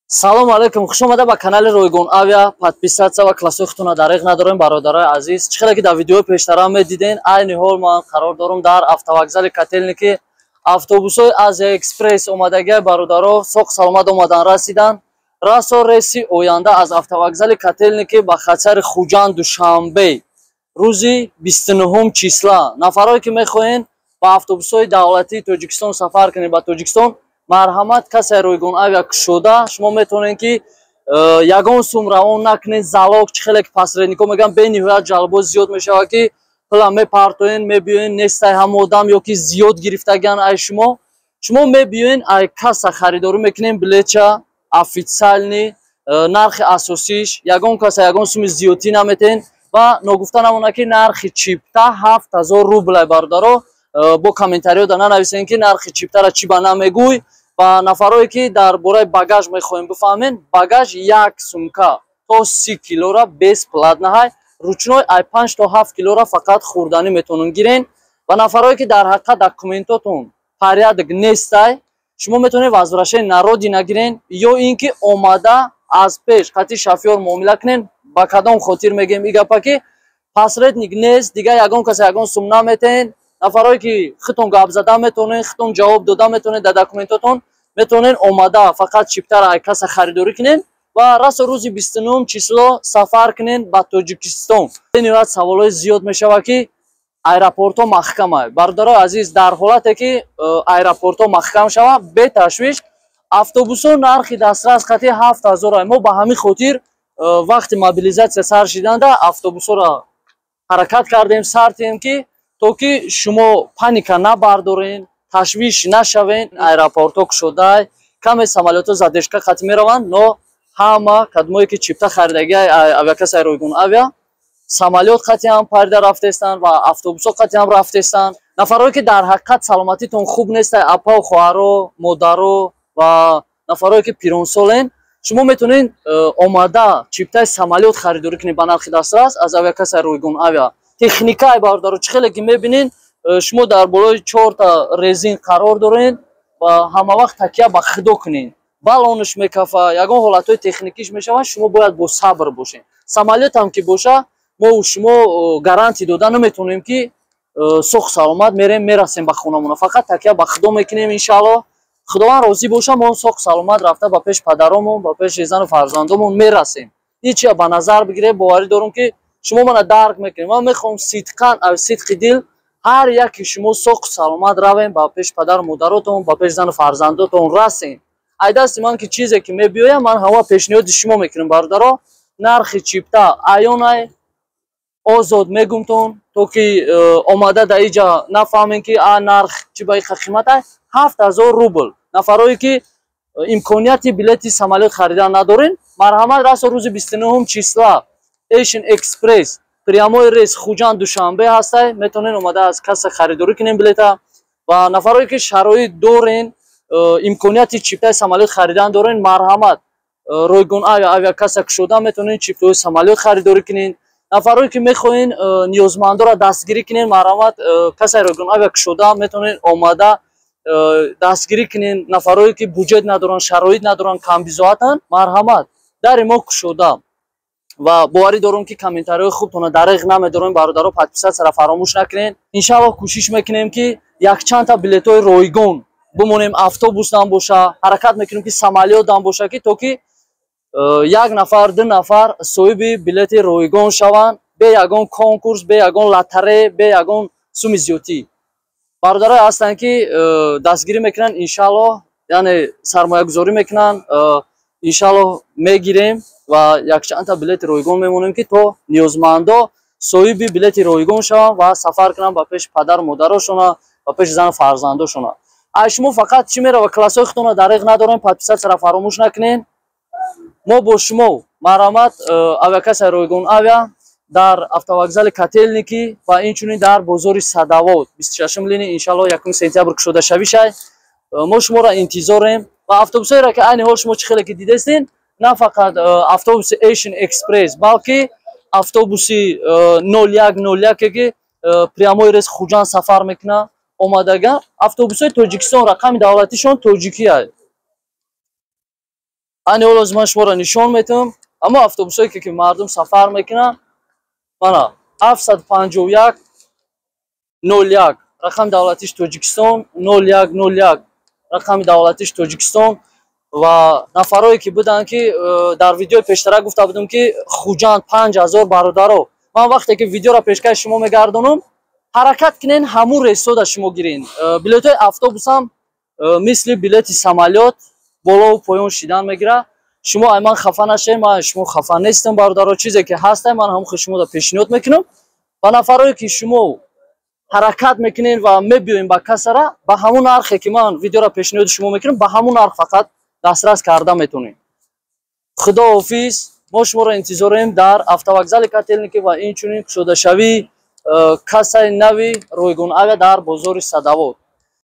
Салому алейкум, хуш омада ба канали Ройгон Авиа. Подписаться ва классои худтона дариқ надорем, бародарои азиз. Чӣ хеле ки дар видеои пештара медиден, айни ҳол ман қарор дорам дар автовокзали Котельники. Автобусҳои Азия Экспресс омадагиай, бародаро, соқ саломат омадан расидан. Расо рейси оянда аз автовокзали Котельники ба хатсари Хуҷанд, Душанбе, рӯзи 29 числа. Нафарое ки мехоҳен ба автобусҳои давлатии Тоҷикистон сафар кунед ба Тоҷикистон, марҳамат, кассаи Ройгон Авиа кушода. Шумо метавонед ки ягон сум равон накунед залог. Чӣ хеле ки посредникҳо мегӯянд, бениҳоят ҷалбо зиёд мешавад, ки пула мепартоен, мебиёен, нестай ҳама одам ё ки зиёд гирифтагиан ай шумо. Шумо мебиёен, ай касса харидорӣ мекунем билетча официальный, нархи асосиш, ягон каса ягон суми зиёдтӣ наметен. Ва ногуфта намонад, ки нархи чипта 7000 рублай, бародаро. Бо комментариҳо да нанависем, ки нархи чиптара чӣ ба намегӯй. Ва нафарое ки дар бораи багаж мехоҳем бифаҳмем, багаж як сумка то 30 килора бесплатно ҳай, ручной ай 5 то 7 килора фақат хӯрданӣ метавонем гирен. Ва нафарое ки дар ҳақиқат документотон порядок нестай, шумо метавонед возвращение на родина гирен ё ин ки омада аз пеш қати шофёр муомила кунен. Ба кадом хотир мегӯем и гапа, ки посредник нест, дигар ягон каса ягон сум наметаҳен. Нафарое ки худтон гап зада метавонед, худтон ҷавоб дода метавонед дар документотон, метавонед омада фақат чиптара ай касса харидорӣ кунед ва расо рӯзи 29 число сафар кунед ба Тоҷикистон. Бениҳоят саволҳои зиёд мешавад, ки аэропортҳо маҳкамай. Бародарои азиз, дар ҳолате ки аэропортҳо маҳкам шавад, беташвиш, автобусҳо нархи дастрас қати 7000. Мо ба ҳамин хотир вақти мобилизатсия сар шиданда автобусҳоро ҳаракат кардем, сартем, ки то ки шумо паника набардорен, ташвиш нашавен. Аэропортҳо кушодай, каме самолётҳо задержка қатӣ мераванд, но ҳама кадмое ки чипта харидаги авиакассаи Ройгон Авиа, самолёт қатӣ ҳам парида рафтестанд ва автобусҳо қатӣ ҳам рафтестанд. Нафарое ки дар ҳақиқат саломатитон хуб нестай, апау, хоҳаро, модаро ва нафарое ки пиронсолен, шумо метавонед омада чиптаи самолёт харидорӣ кунед ба нархи дастрас аз авиакассаи Ройгон Авиа. Техникаи, бародаро, чӣ хеле ки мебинед, шумо дар болои чорта резин қарор доред ва ҳама вақт такя ба Худо кунед. Балонш мекафа, ягон ҳолатҳои техникиш мешавад, шумо бояд бо сабр бошед. Самолётам ки боша, мо шумо гарантия дода наметавонем, ки соғ саломат мерем, мерасем ба хонамона. Фақат такя ба Худо мекунем, иншаалло, Худованд розӣ боша, мо соғ саломат рафта ба пеш падаромон, ба пеши зану фарзандомон мерасем. Ҳечия ба назар бигиред. Боварӣ дорам, ки шумо мана дарк мекунед. Ман мехоҳам сидқан, аз сидқи дил, ҳар яке шумо соғ саломат равем, ба пеш падару модаротон, ба пеш зану фарзандотон расем. Ай дасти ман ки чизе ки мебиёям, ман ҳама пешниҳоди шумо мекунам, бародаро. Нархи чипта аёнай, озод мегумтон, то ки омада дар иҷа нафаҳмем, ки а нарх чӣ ба иқа қимата. 7000 рубл. Нафарое ки имконияти билети самолёт харидан надорен, марҳамат, расо рӯзи 29 числа Asian Express прямой рейс Хуҷанд, Душанбе ҳастай, метавонед омада аз касса харидорӣ кунем билета. Ва нафарое ки шароит дорен, имконияти чиптаи самолёт харидан дорен, марҳамат, Ройгон Авиа авиакасса кушода, метавонед чиптаҳои самолёт харидорӣ кунед. Нафарое ки мехоҳен ниёзмандоро дастгирӣ кунед, марҳамат, кассаи Ройгон Авиа кушода, метавонед омада дастгирӣ кунед. Нафарое ки буҷет надоранд, шароит надоранд, камбизоатанд, марҳамат, дари мо кушода. Ва боварӣ дорам, ки комментариҳои хубтона дариқ намедорем. Бародаро, подписаться ра фаромӯш накунед. Иншааллоҳ, кӯшиш мекунем, ки якчандта билетҳои ройгон бимонем, автобусам боша, ҳаракат мекунем, ки самолётам боша, ки то ки як нафар, ду нафар соҳиби билети ройгон шаванд, бе ягон конкурс, бе ягон лотерея, бе ягон суми зиёдтӣ. Бародарое ҳастанд, ки дастгирӣ мекунанд, иншааллоҳ, яъне сармоягузорӣ мекунанд, иншааллоҳ, мегирем ва якчандта билети ройгон мемонем, ки то ниёзмандо соҳиби билети ройгон шаванд ва сафар кунанд ба пеши падару модарошона, ба пеши зану фарзандошона. Ай шумо фақат чӣ мерава? Классҳои худтонро дариқ надорем, подписаться ра фаромӯш накунед. Мо бо шумо. Марҳамат, авиакассаи Ройгон Авиа дар автовокзали Котельники ва инчунин дар бозори Садовод, 26 линия, иншаллоҳ, 1 сентябр кушода шавишай. Мо шуморо интизорем. Ва автобусҳоеро ки айни ҳол шумо чӣ хеле ки дидестин, на фақат автобуси Asian Express, балки автобуси 0101, ки прямой рейс Хуҷанд сафар мекунад, омадага автобусҳои Тоҷикистон, рақами давлатишон тоҷикия. Ани ҳол ҳозир ман шуморо нишон метавам, аммо автобусҳое ки мардум сафар мекунанд, мана 751 01 рақами давлатиш Тоҷикистон, 01 01 рақами давлатиш Тоҷикистон. Ва нафарое ки буданд, ки дар видеои пештара гуфта будам, ки Хуҷанд 5000. Бародаро, ман вақте ки видеоро пешкаши шумо мегардонам, ҳаракат кунен, ҳамун рейсода шумо гирен. Билетҳои автобусам мисли билети самолёт болову поён шидан мегирад. Шумо ай ман хафа нашед, ман шумо хафа нестам, бародаро. Чизе ки ҳастай, ман ҳамон шумода пешниҳод мекунам. Ва нафарое ки шумо ҳаракат мекунед ва мебиёем ба кассара, ба ҳамун нархе ки ман видеоро пешниҳоди шумо мекунам, ба ҳамун нарх фақат дастрас карда метавонед. Худоҳофиз, мо шуморо интизорем дар автовокзали Котелники ва инчунин кушодашавии кассаи нави ройгон авиа дар бозори Садовод.